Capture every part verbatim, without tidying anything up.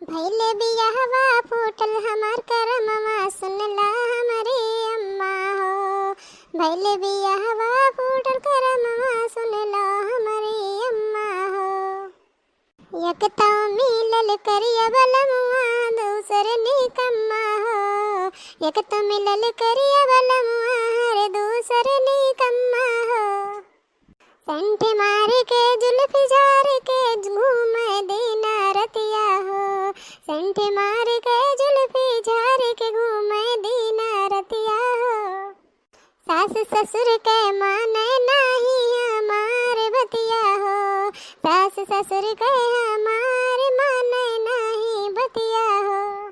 भइल बियाहवा फूटल हमार करमवा, सुन ला हमरे अम्मा हो। भइल बियाहवा फूटल करमवा, सुन ला हमरे अम्मा हो। एक तो मिलल करिया बलमुआ, दूसर निकम्मा हो। एक तो मिलल करिया बलमुआ, हर दूसर निकम्मा हो। सेंट मार के जुल्फी झार के घूमे दीना रतिया हो। सेंट मार के जुल्फी झार के घूमे दीना रतिया हो। सास ससुर के माने नाही हमार बतिया हो। सास ससुर के हमार माने नाही बतिया हो।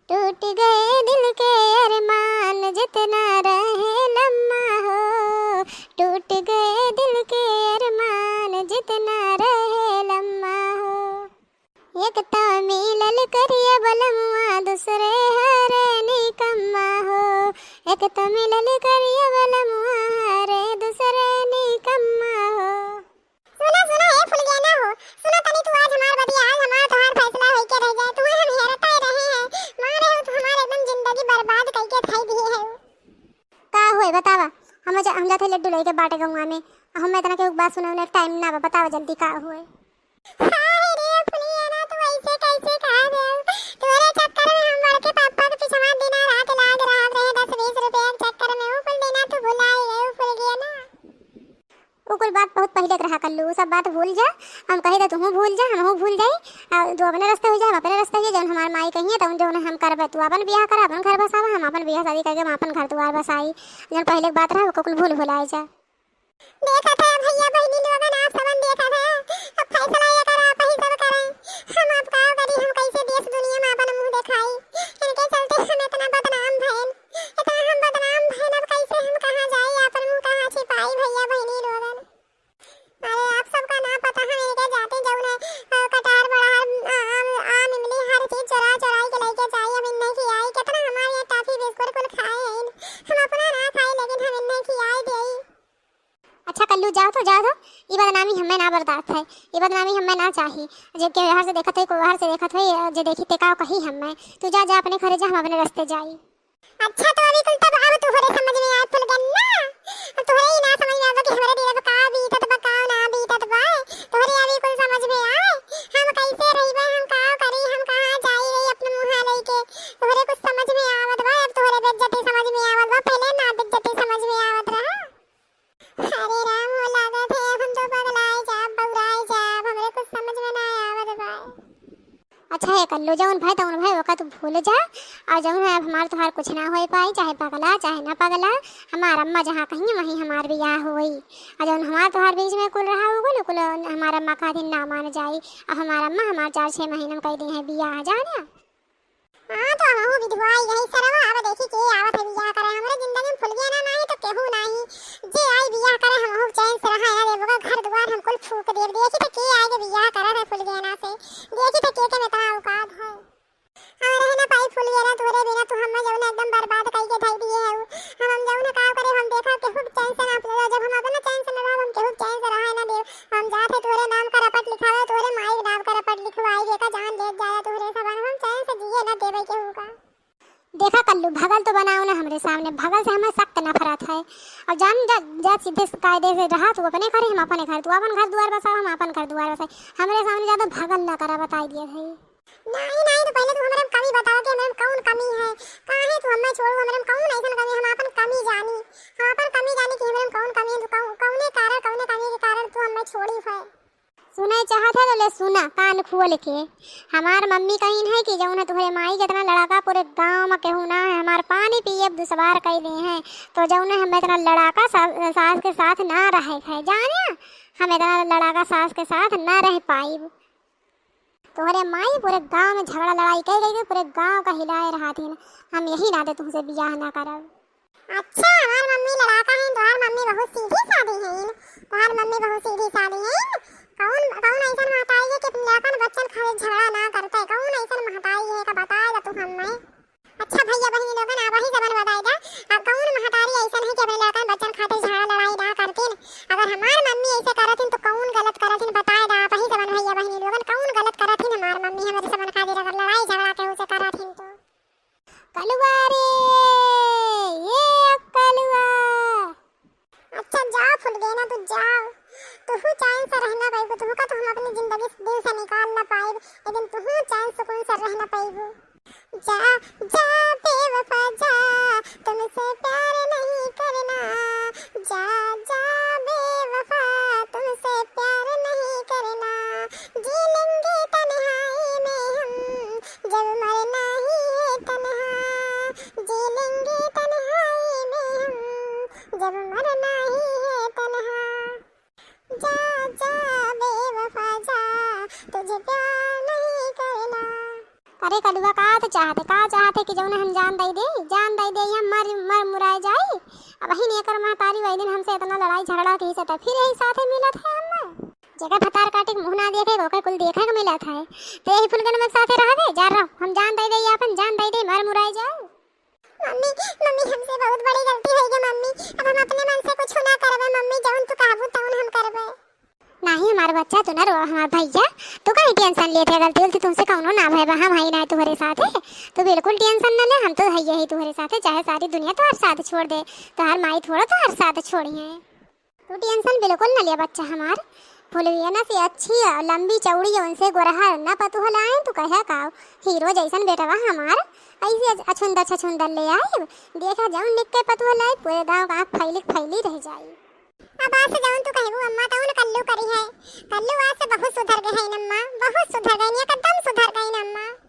टूट गए दिल के अरमान जितना रहे लम्मा हो। टूट गए दिल के अरमान जितना रहे लम्मा हो। एक तो मिलल करिया बलमुआ, दूसरे हरे निकम्मा हो। एक तो मिलल करिया बलमुआ, हरे दूसरे निकम्मा हो। सुना, सुना, ए फुलगेना हो, सुना तनी तू, आज हमार बतिया, आज हमार तोहार फैसला होइके रह जाए। तुम्हें हम हेरता ही रहे हैं, मारे हो तू हमार एकदम जिंदगी बर्बाद कइके धई दिए है। का होए बतावा? हम जा, हम जाते लड्डू लेके बाटे गौवा में। हम इतना के बात सुने, उन्हें टाइम ना बा, बतावा जल्दी का होए। हाय रे फुलगेना, तू ऐसे कैसे कहा दे? तुम्हारे चक्कर में हम बड़के पापा के पिछवा दिना रात लाग रहा रहे, दस बीस रुपया के चक्कर में, वो कुल दिना तू भुलाई गए फुलगेना। उ कुल बात बहुत पहिले के रहा कल्लू, उ सब बात भूल जा। हम कही त तुहूँ भूल जा, हमहूँ भूल जाई। आ, तू अपने रस्ते हो जा, हम अपने रस्ते हो जा। जौन हमार माई कहिए तौन जौन हम करबे, तू अपन बियाह करा, अपन घर बसावा, हम अपन बियाह शादी करके हम अपन घर दुआर बसाई। जौन पहिले के बात रहा ओके कुल भूल भुलाए जा। देखत है भैया बहिनी लोगन, आप सबन देखत है, अब फैसला ये करा आप ही सब करें। हम अब का करी, हम कैसे देश दुनिया में अपन मुँह दिखाई? इनके चलते हम इतना बदनाम भयन, इतना हम बदनाम भयन, अब कैसे हम कहाँ जाई, अपन मुँह कहाँ छिपाई भैया बहिनी लोगन? अरे आप सबका ना पता, हम इनके जाते जौन है, अ, कटहर, बड़हर, अ, आम, आम, इमली, हर चीज चोरा चोराई के लेके जाई। हम इन्हें खियाई, कितना हमारे यहाँ टॉफी बिस्कुट कुल खाए हैं, हम अपना ना खाई, लेकिन हम इन्हें खियाई देई। अच्छा कल्लू, जाओ तो, जाओ तो, ई बदनामी हमें ना बर्दाश्त है, ई बदनामी हमें ना चाही। जे के बाहर से देखत होई, कोई बाहर से देखत होई, जे देखी ते का कही हमें। तू जा, जा अपने घरे जा, हम अपने रस्ते जाई। अच्छा, तो अभी कुल तब अब तोहरे समझ में आए फुलगेना। अब तोहरे ही ना समझ में आवे कि हमरे दिल पे का बीतत बा, का ना बीतत बा। तोहरे अभी कुल समझ में आए। हम कैसे रहिबे, हम का करी, हम कहाँ जाई रही अपने मुँह लेके। तोहरे कुछ समझ में आवत बा, अब तोहरे बेइज्जती समझ में आवत बा, पहले ना बेइज्जती समझ में आवत रहा। अरे राम हो, लागत है हम तो पगलाए जाब, बौराए जाब, हमरे कुछ समझ में ना आवत बा। अच्छा है कल्लू, जौन भय तौन भय ओका तू भूल जा। और जौन है, अब हमार तोहार कुछ ना होए पाई, चाहे पगला चाहे ना पगला, हमार अम्मा जहाँ कहिए वहीं हमार बियाह होई। और जौन हमार तोहार बीच में कुल रहा हो कुल, कुल हमार अम्मा का दिन ना मान जाई। अब हमार अम्मा हमार चार छः महीना में कह दी है बियाह, जाने। हाँ, तो हमहू विधवाई गई सरवा, अब देखी के आवत है बियाह करे। हमरे जिंदगी में फुलगेना नाही तो केहू नाही। जे आई बियाह करे, हमहू चैन से रहा ना देबो, घर दुआर हम कुल फूक देब। देखी तो के आए के बियाह करे है फुलगेना से, देखी तो के, के में इतना औकात है। हम रह ना पाई फुलगेना, तोरे बिना तू हमें जौन एकदम बर्बाद कई के धई दिए है। हम, हम जौन का करे, हम देखा केहू के चैन से ना फुलगेना, जब हम अपना चैन से ना रहब, हम केहू के चैन से रहा ना देब। हम जात है तोहरे नाम का रपट लिखावे, तोहरे माई के नाम का रपट लिखवाई, देखा जान लेत जाए तोहरे सबन, हम चैन से जिए ना देबे केहू का। देखा कल्लू, भगल तो बनाओ ना हमरे सामने, भगल से हमें सख्त नफरत है। और जान जा, जा सीधे कायदे से रहा, तू अपने घर, हम अपने घर, तू अपन घर दुआर बसाओ, हम अपन घर दुआर बसाई, हमरे सामने ज्यादा भगल ना करा, बताई दिए है। नहीं, नहीं, तो पहले तू हमरे में कमी बताओ कि हमरे में कौन कमी है, काहे तू हमें छोड़ू, हमरे में कौन ऐसन कमी, हम अपन कमी जानी, हम अपन कमी जानी कि हमरे में कौन कमी है, तू कौन, कौने कारण, कौने कमी के कारण तू हमें छोड़ी है। सुने चाहत है तो ले सुना कान खोल के। हमार मम्मी कहिन है कि जौन है तोहरे माई के इतना लड़ाका पूरे गांव में केहू ना है, हमार पानी पिए दुश्वार कई दे हैं। तो जौन है हम इतना लड़ाका सा-, सास के साथ ना रहे है, जाने हम इतना लड़ाका सास के साथ ना रह पाइब। तोहरे माई पूरे गांव में झगड़ा लड़ाई कई गई, पूरे गांव का हिलाए रहत हिन। हम यही नाते तुमसे बियाह ना करब। अच्छा, हमार मम्मी लड़ाका हैं, तोहार मम्मी बहुत सीधी सादी हैं, तोहार मम्मी बहुत सीधी सादी हैं। कौन, कौन ऐसन महतारी है कि अपन लड़कन बच्चन खातिर झगड़ा ना करते? कौन ऐसन महतारी है का बताए दा तू हमें। अच्छा भैया बहिनी लोगन, आप ही जबन बताए दा, अब कौन महतारी ऐसन है कि अपने लड़कन बच्चन खातिर झगड़ा लड़ाई ना करतीन? अगर हमार मम्मी ऐसे करत हिन तो कौन गलत करत हिन बताए दा, आप ही जबन भैया बहिनी लोगन, कौन गलत करत हिन हमार मम्मी हमरे सबन खातिर अगर लड़ाई एक दिन तुहूँ चैन सुकून से रह न पइबू। जा, जा बेवफा जा, तुमसे प्यार नहीं करना। जा, जा बेवफा, तुमसे प्यार नहीं करना। जी लेंगे तन्हाई में हम, जब मरना ही है तन्हा। जी लेंगे तन्हाई में हम, जब मरना ही है तन्हा। जा, जा बेवफा जा, तुझे प्यार नहीं करना। अरे कलुआ, का तो चाहते, का चाहते कि जौन हम जान दइ दे, जान दइ दे, हम मर, मर मुराए जाई। अबहिन एकर महतारी वही दिन हमसे इतना लड़ाई झगड़ा किहिस, त फिर यही साथे मिलत है हम। जेकर भतार काटे के मुँह ना देखे, ओकर कुल देखे के मिलत है। त यही फुलगनवा के साथे रहबे, जा रहो, हम जान दइ दे, आपन जान दइ दे, मर मुराए जाई। मम्मी, मम्मी, हमसे बहुत बड़ी गलती होइ गई मम्मी। अब हम अपने मन से कुछ ना करबे मम्मी, जौन तू कहबू तौन हम करबे। नहीं हमार बच्चा, तू ना रो, हमार भैया, तू काहे tension लेत है? गलती उलती तुमसे कौनो ना भय बा, हम हई ना तुहरे साथे, तू बिल्कुल tension ना ले, हम तो हइये ही तुहरे साथे, चाहे सारी दुनिया तोहर साथ छोड़ दे, तोहर माई थोड़ा तोहर साथ छोड़ी है। तू tension बिल्कुल न लिया बच्चा हमार। फुलवियना से अच्छी और लंबी चौड़ी, उनसे गोरहा न पतुह लाए, तू कहे का हीरो जैसन बेटवा हमार, ऐसे अछ-, अछुंदर छछुंदर ले आए। देखा जौन निक के पतुह लाए, पूरे गांव का आँख फैली फैली रह जाई। अब आज से जौन तू कहबू अम्मा, तौन कल्लू करी है। कल्लू आज से बहुत सुधर गए हैं अम्मा, बहुत सुधर गए हैं, एकदम सुधर गए हैं अम्मा।